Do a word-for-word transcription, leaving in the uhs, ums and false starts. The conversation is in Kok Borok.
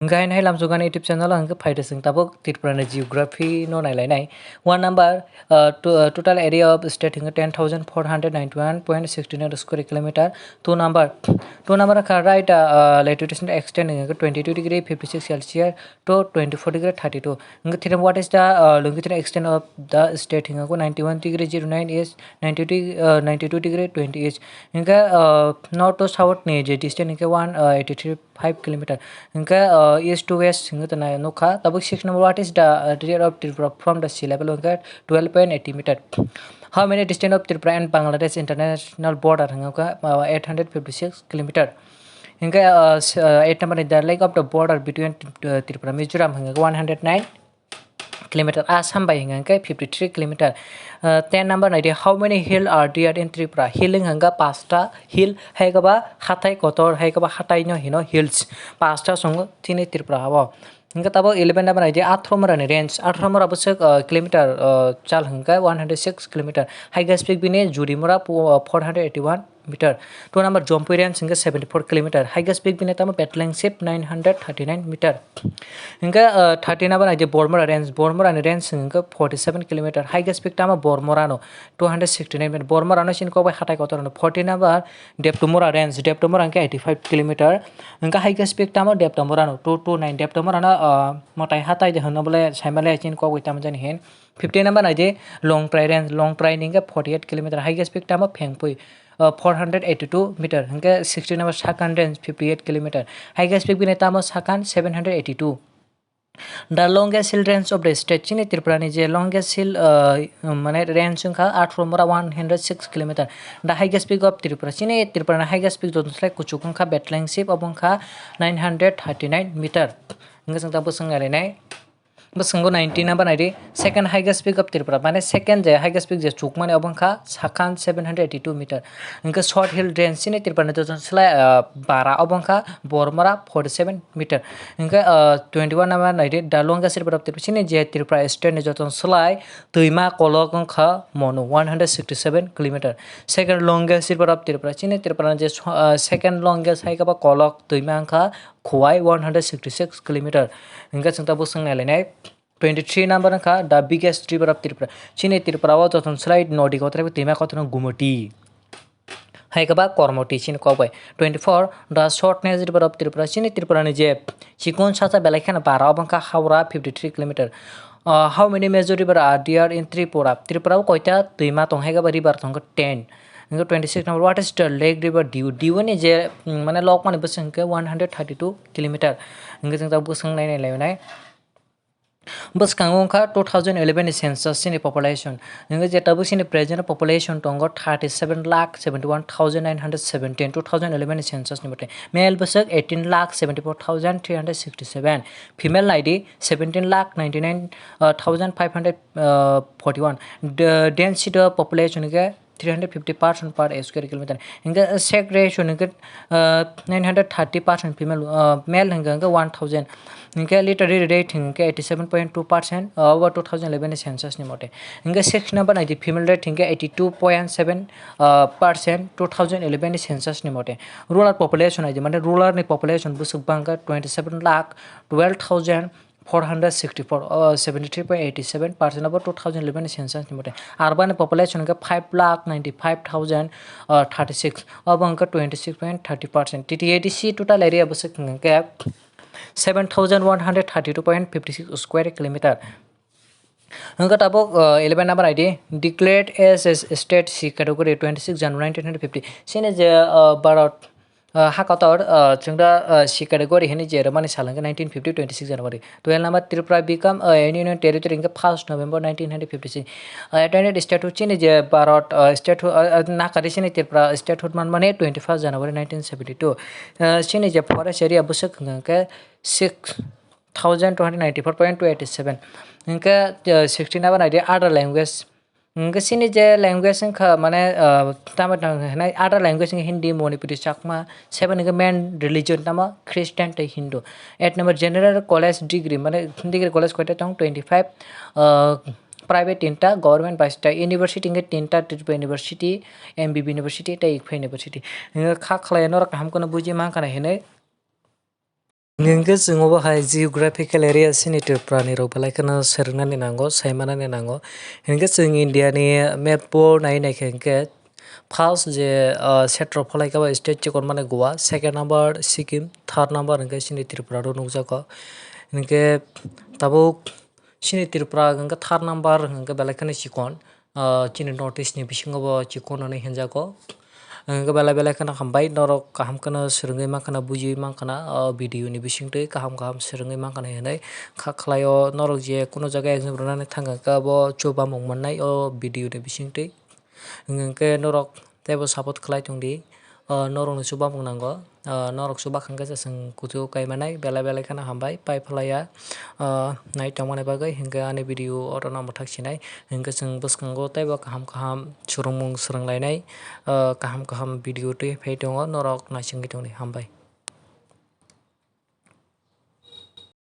Hingke haino hai lamsogani YouTube channel o hingke phaide chwng tabuk Tripura ni geography no nailainai. One number, uh, to-, uh, total area of state hingke ten thousand four hundred ninety-one point sixty nine square kilometer. Two number, two number kha right, uh, uh, latitudinal extent hingke twenty-two degree fifty-six Celsius to twenty-four degree thirty-two. Hingke three number, what is the, uh, longitudinal extent of the state hingke ninety-one degree zero nine east, ninety-two, uh, ninety-two degree twenty east. Hingke, uh, north to south ni je distance hingke one, uh, eighty-three five kilometer. Hingke, uh, east to west hingke tana nukha. Tabuk six number, what is the, uh, rear of Tripura from the sea level? Hingke twelve point eighty meter. How many distance of Tripura and Bangladesh international border? Hingke, uh, eight hundred fifty-six kilometer. Hingke, uh, s-, uh, eight number, the length of the border between, uh, Tripura Mizoram hingke one hundred nine kilometer, Assam bai hingke fifty-three kilometer. Uh, ten number naidi, how many hill are there in Tripura? Hill hingke pasta hill, hai khe ba hatai kotor, hai khe ba hatai no hino hills. Pasta songo chini Tripura o. Hingke tabuk eleven number naidi, Athromura ni range. Athromura bwswk, uh, kilometer, uh, chal hingke one hundred six kilometer. Highest peak bini Jurimura pu-, uh, four hundred eighty-one meter. Two number Jompui range hingke seventy-four kilometer. Highest peak bini tamo Petling Sip nine hundred thirty-nine meter. Hingke, uh, thirteen number naidi Bormura range. Bormura ni range hingke forty-seven kilometer. Highest peak tamo Bormura no two hundred sixty-nine meter. Bormura no chini kokbai hatai kotor no. Fourteen number Deptumura range. Deptumura hingke eighty-five kilometer. Hingke highest peak tamo Deptumura no two two nine. Deptumura no, uh, mwtai hatai de hwnno bole saimale chini kokbai tamo jani hin. Fifteen number naidi Longtrai range. Longtrai ni hingke forty-eight kilometer. Highest peak tamo Phengpui, uh, four hundred eighty-two meter. Hingke sixteen number Sakan range, fifty-eight kilometer. Highest peak bini tamo Sakan, seven hundred eighty-two. The longest hill range of the state. Chini Tripura ni je longest hill, uh, mane range wngkha Athromura, one hundred six kilometer. The highest peak of Tripura. Chini Tripura ni highest peak joto slai kuchuk wngkha Betlangsip, obo wngkha nine hundred thirty-nine meter. Hingke chwng ta bwswng nailainai. Bwskango nineteen number naidi, second highest peak of Tripura, mane second je highest peak je chukmani obo wngkha Sakan seven hundred eighty-two meter. Hingke short hill range chini Tripura ni joto slai, ah, bara obo wngkha Bormora forty-seven meter. Hingke, ah, twenty-one number naidi, the longest river of Tripura, chini je Tripura state ni joto slai twima kolok wngkha Monu one hundred sixty-seven kilometer. Second longest river of Tripura, chini Tripura ni je so-, ah, second longest hai khe ba kolok twima wngkha Khowai one hundred sixty-six kilometer. Hingke chwng ta bwswng nailainai. Twenty-three number wngkha the biggest river of Tripura. Chini Tripura o joto slai nodi kotor bai twima kotor no Gumoti. Hai khe ba Kormoti chini kok bai. Twenty-four, the shortest river of Tripura. Chini Tripura ni je chikon sacha belai kheno bara obo wngkha Howrah fifty-three kilometer. Uh, how many major river are there in Tripura? Tripura o koita twima tong hai khe ba river tong khe ten. Hingke twenty-six number, what is the lake river Diu? Diu ni je, mm, mane lokmani bwswk hingke one hundred thirty-two kilometer. Hingke chwng ta bwswng nai nai lai nai. Bwskango wngkha two thousand eleven ni census chini population. Hingke je tabuk chini present population tongo thirty-seven lakh seventy-one thousand nine hundred seventeen, two thousand eleven ni census ni mote. Male bwswk eighteen lakh seventy-four thousand three hundred sixty-seven. Female naidi seventeen lakh ninety-nine thousand five hundred forty-one. The density of population hingke three hundred fifty person per square kilometer. Hingke sex ratio hingke, uh, nine hundred thirty percent female, uh, male hingke, hingke one thousand. Hingke literary rate hingke eighty-seven point two percent, uh, over two thousand eleven ni census ni mote. Hingke six number naidi female rate hingke eighty-two point seven, uh, percent, two thousand eleven ni census ni mote. Rural population naidi, mane rural ni population bwswk bangkha twenty-seven lakh twelve thousand four hundred sixty-four, uh, seventy-three point eighty-seven percent abo two thousand eleven ni census ni mote. Urban population hingke five lakh ninety-five thousand, uh, thirty-six, abo hingke twenty-six point thirty percent. T T A D C total area bwswk hingke seven thousand one hundred thirty-two point fifty-six square kilometer. Hingke tabuk, uh, eleven number I D, declared as a state C category twenty-six January nineteen hundred fifty. Chini je, uh, Bharat, uh, ha kotor, uh, chwng da, uh, C category hwnwi je rwmani sal hwnkhe nineteen fifty twenty-six January. Twelve number, Tripura become a union territory hwnkhe first November nineteen hundred fifty-six. Uh, attended statehood chini je Bharat, uh, statehood, uh, uh, nakari chini Tripura statehood manmani twenty-first January nineteen seventy-two. Uh, chini je forest area bwswk hwnkhe six thousand two hundred ninety-four point two eighty-seven. Hwnkhe, uh, sixteen number naidi, other language. Hwnkhe chini je language wngkha, mane, uh, tamo tang hinai other language wngkha Hindi, Manipuri, Chakma. Seven hwnkhe main religion tamo Christian tei Hindu. Eight number general college degree, mane degree college koita tong? Twenty-five. Uh, private tinta, government baista. University hwnkhe tinta, Tripura University, M B B University tei Ikpha University. Hwnkhe kha khlai norok kaham kheno buji mankha na hinwi. Hingke chwng obo hai geographical area chini Tripura ni rok belai kheno swrwngna ni nango, saimana ni nango. Hingke chwng India ni map o nai nai khe hingke first je, ah, setro phalai kha ba state chikon mane Goa, second number Sikkim, third number hingke chini Tripura rok nukjago. Hingke tabuk chini Tripura hingke third number hingke belai kheno chikon. Ah, chini North East ni bisingo bo chikon hinwi hinjago. Hingke belai belai kheno hambai, norok kaham kheno swrwngwi mankha na, bujiwi mankha na, ah, video ni bisingtwi kaham kaham swrwngwi mankha na hinwi kha khlaio. Norok je kuno jaga exam rwnani thangkha khe abo chubamung mannai o video ni bisingtwi. Hingke norok teibo support khlai tongdi, ah, norokno chubamung nango. Ah, norok chuba kha hingke chwng kuchu kai manai, belai belai kheno hambai pai phlaiya, ah, nai tongmani bagwi. Hingke ani video oro no mwthak sinai, hingke chwng bwskango teibo kaham kaham swrwngmung swrwnglainai, ah, kaham kaham video twi phai tongo, norok naisingwi tongdi, hambai.